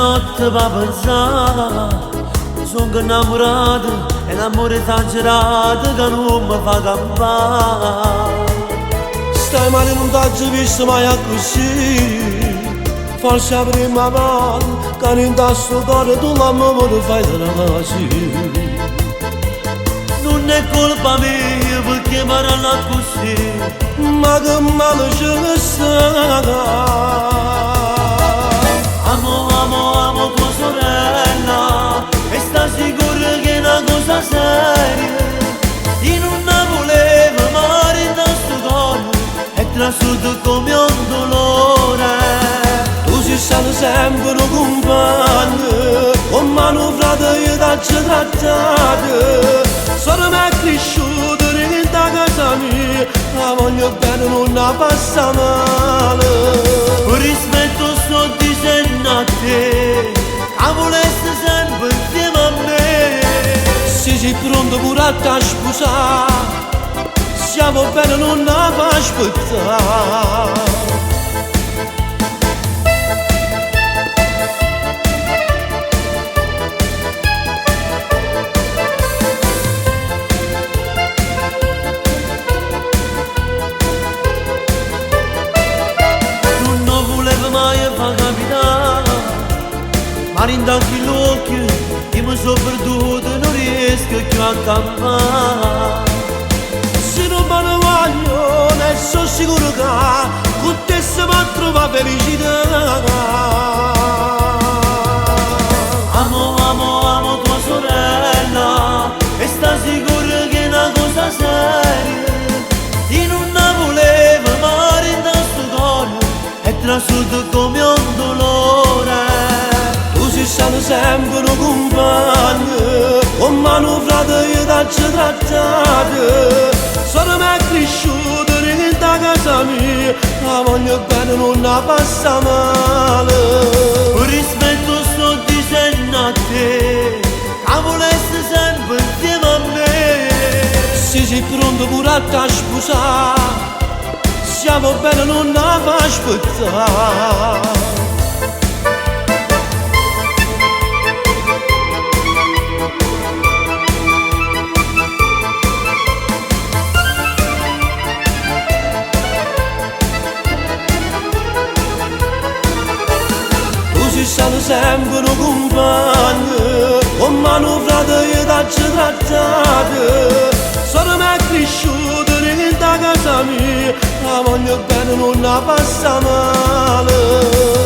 notte pa pensà. Sono innamorato e l'amore esagerato che non mi fa campare. Stai male non t'aggio visto mai così. Forse la prima volta che in sto cuore tu l'amore fai trasì. Non è colpa mia perché parlano così. Ma che male ce sta. Amo, amo, amo tua sorella e sta sicura che è una cosa seria. Io non la volevo ma in sto cuore è trasuto come un dolore. Tu sei stato sempre un compagno, come un frate io t'ho trattato. Solo mi è cresciuto in casa mia, la voglio bene non la passa male. Per rispetto sto dicendo a te, che volessi sempre insieme a me. Se sei pronto pure a te sposare, siamo bene non la fa aspettare. Non volevo mai far capitare, ma in tanti occhi io mi sono perduto e non riesco più a campare. Se non me ne voglio, ne sono sicuro che con te si va a trovare felicità. Amo, amo, amo tua sorella e sta sicura che è una cosa seria. Io non la volevo ma in sto cuore è trasuto come un dolore. Tu sei stato sempre un compagno, come un frate io t'ho trattato. Solo mi è cresciuto in casa mia, la voglio bene non la passa male. Per rispetto sto dicendo a te, che volessi sempre insieme a me. Se sei pronto pure a te sposare, siamo bene non la fa aspettare. Tu sei stato sempre un compagno, come un frate io t'ho trattato. Solo mi è cresciuto in casa mia, la voglio bene non la passa male.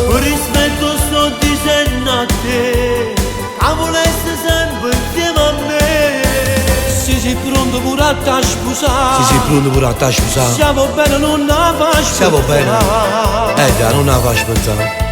Per rispetto sto dicendo a te, che volessi sempre insieme a me. Se sei pronto pure a te sposare, Se sei pronto pure a te sposare, siamo bene non la fa siamo bene. aspettare. Eh già, non la fa aspettare.